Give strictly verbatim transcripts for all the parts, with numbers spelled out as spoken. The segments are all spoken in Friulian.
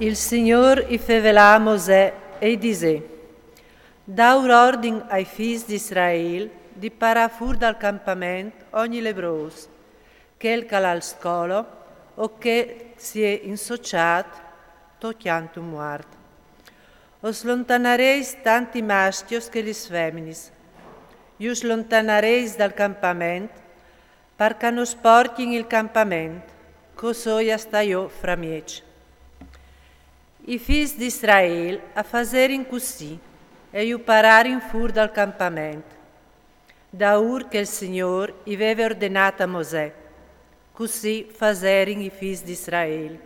Il Signôr i fevelà a Mosè e i disè: Daur ordin ai fîs di Israêl di parâ fûr dal campament ogni lebrôs, chel che al à il scolo o che si è insociât, tocjant un muart. Us lontanarês tant i mascjos che lis feminis. Ju us lontanarês dal campament, par che no sporcjin il campament, che o soi a stâ jo framieç. I fîs di Israêl a faserin cussì e ju pararin fûr dal campament, daûr che il Signôr i veve ordenât a Mosè. Cussì faserin i fîs di Israêl.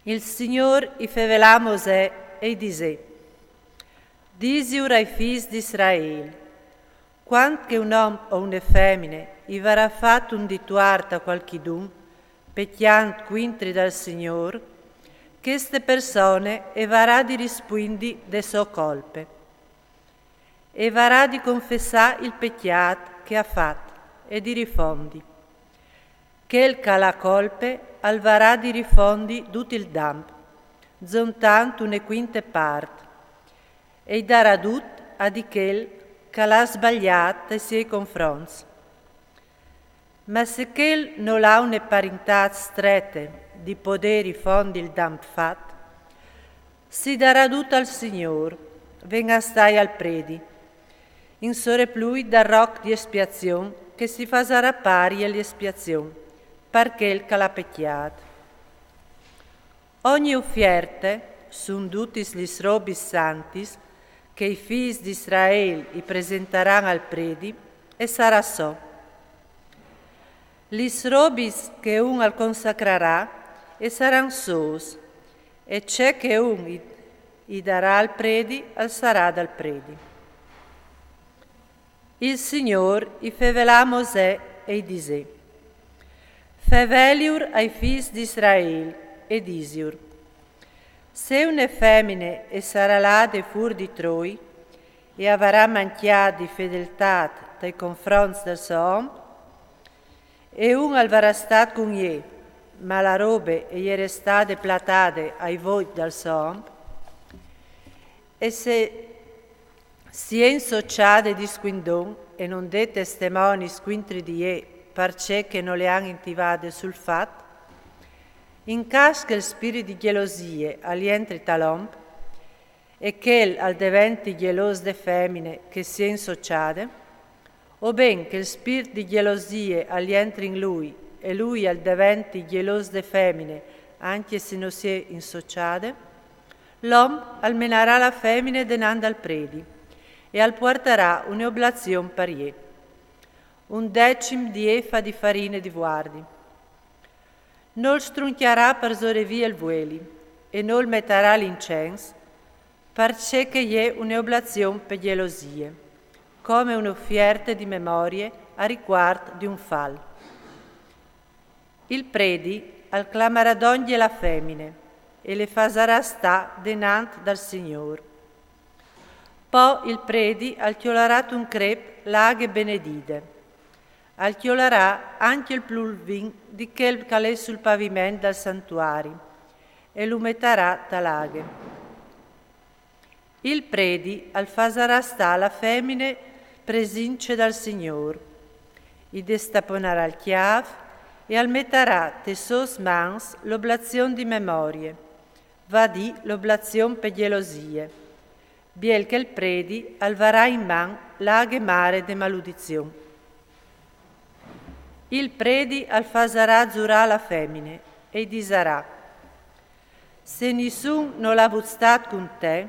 Il Signôr i fevelà a Mosè e i disè: Disiur ai fîs di Israêl: Cuant che un om o une femine i varà fat un dituart a cualchidun, pecjant cuintri dal Signôr, cheste persone e varà di rispuindi de sô colpe. E varà di confessâ il pecjât che à fat e di rifondi. Chel che al à colpe al varà di rifondi dut il damp, zontant une cuinte part, e i darà dut a di chel che al à sbaliât tai siei confronts. Ma se chel nol à une parintât strete di podê rifondi il damp fat, si darà dut al Signôr, ven a stâi al predi, in soreplui dal roc di espiazion che si fasarà pari a l'espiazion, par chel che al à pecjât. Ogni ufierte, sun dutis lis robis santis, che i fîs di Israêl i presentaran al predi, e sarà sô. Lis robis che un al consacrarà e saran sôs, e ce che un i, i darà al predi al sarà dal predi. Il Signôr i fevelà a Mosè e i disè: Feveliur ai fîs di Israêl e disiur: Se une femine e sarà lade fûr di Troi e a varà mancjât di fedeltât tai confronts dal so om, e un al varà stât cun jê, ma la robe e je restade platade ai vôcj dal so om, e se si è insociade discuindon e no dè testemonis cuintri di jê, parcè che no le àn intivade sul fat, in câs che il spirt di gjelosie al jentri tal om, e che el al deventi gjelôs de femine che si è insociade, o ben che il spirt di gjelosie al jentri in lui e lui al deventi gjelôs de femine ancje se no si è insociade, l'om al menarà la femine denant dal predi e al puartarà une oblazion par jê. Un decim di efa di farine di vuardi. Nol struncjarà par zorevì il vueli e nol metarà l'incens, parcè che e je une oblazion pe gjelosie, come une ufierte di memorie a ricuart di un fal. Il predi al clamarà dongje la femine e le fasarà stâ denant dal Signôr. Po il predi al cjolarà tun crêp la aghe benedide. Al cjolarà ancje il plui vin di chel che al è sul paviment dal santuari e lu metarà ta la aghe. Il predi al fasarà stâ la femine presince dal Signôr. I destaponarà il cjâf e al metarà tes sôs mans l'oblazion di memorie, va dì l'oblazion pe gjelosie, biel che il predi al varà in man la aghe mare de maludizion. Il predi al fasarà zurâ la femine e i disarà: Se nissun nol à vût stât cun te,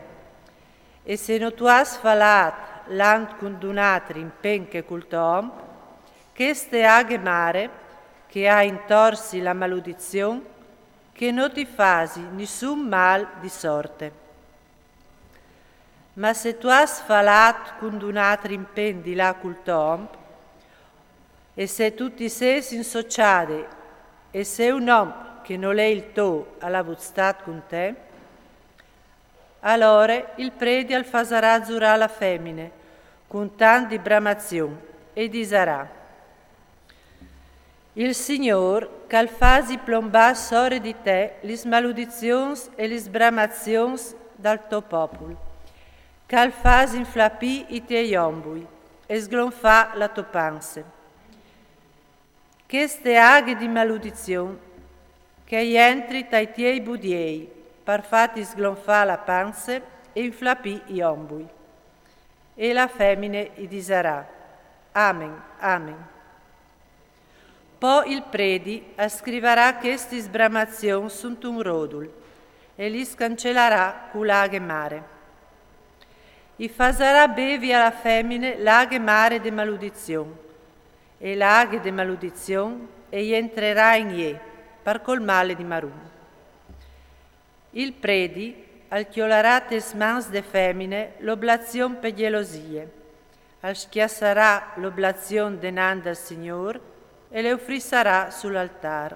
e se no tu âs falât lant cun dun atri impen che cul to om, cheste aghe mare che à intorsi la maludizion, che no ti fasi nissun mâl di sorte. Ma se tu âs falât cun dun atri impen di lâ cul to om, e se tu ti sês insociade, e se un om che nol è il to al à vût stât cun te, alore il predi al fasarà zurâ la femine cun tant di bramazion e i disarà: Il Signôr ch'al fasi plombâ sore di te lis maludizions e lis bramazions dal to popul, ch'al fasi inflapî i tiei ombui e sglonfâ la to panse. Cheste aghe di maludizion che jentri tai tiei budiei, par fâti sglonfâ la panse e inflapî i ombui. E la femine i disarà: Amen, amen. Po il predi al scrivarà chestis bramazions suntun rodul e lis cancelarà cu la aghe mare. I fasarà bevi a la femine la aghe mare de maludizion, e la aghe de maludizion e jentrarà in jê par colmâle di marum. Il predi al cjolarà tes mans de femine l'oblazion pe gjelosie, al scjassarà l'oblazion denant dal Signôr e le ufrissarà sul altâr.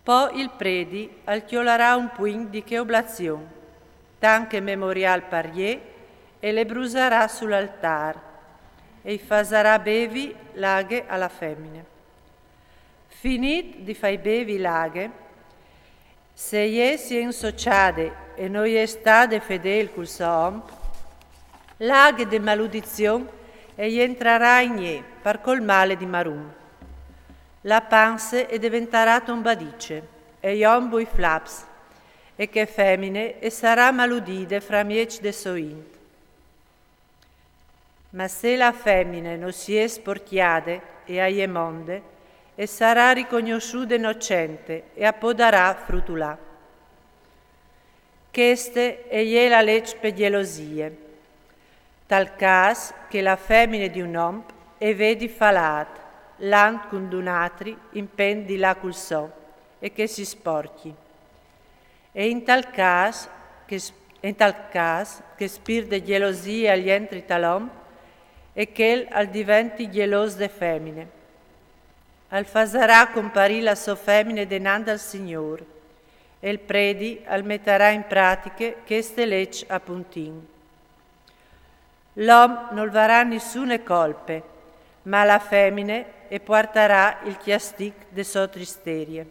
Po il predi al cjolarà un puint di chê oblazion, tant che memoriâl par jê, e le brusarà sul altâr, e i fasarà bevi la aghe a la femine. Finît di fâi bevi la aghe, se jê si è insociade e no je stade fedêl cul so om, la aghe de maludizion e jentrarà in jê par colmâle di marum. La panse e deventarà tombadice e i ombui flaps, e chê femine e sarà maludide framieç de sô int. Ma se la femine no si è sporcjade e e je monde, e sarà ricognossude nocente e a podarà frutulâ. Cheste e je la leç pe gjelosie. Tal câs che la femine di un om e vedi falât, lant cun d'un atri, impen di lâ cul so, e che si sporcji. E in tal câs che s-, in tal câs che spîrt de gjelosie al jentri tal om, e chel al diventi gjelôs de femine. Al fasarà comparî la sô femine denant dal Signôr, e il predi al metarà in pratiche cheste leç a puntin. L'om nol varà nissune colpe, ma la femine e puartarà il cjastic de sô tristerie.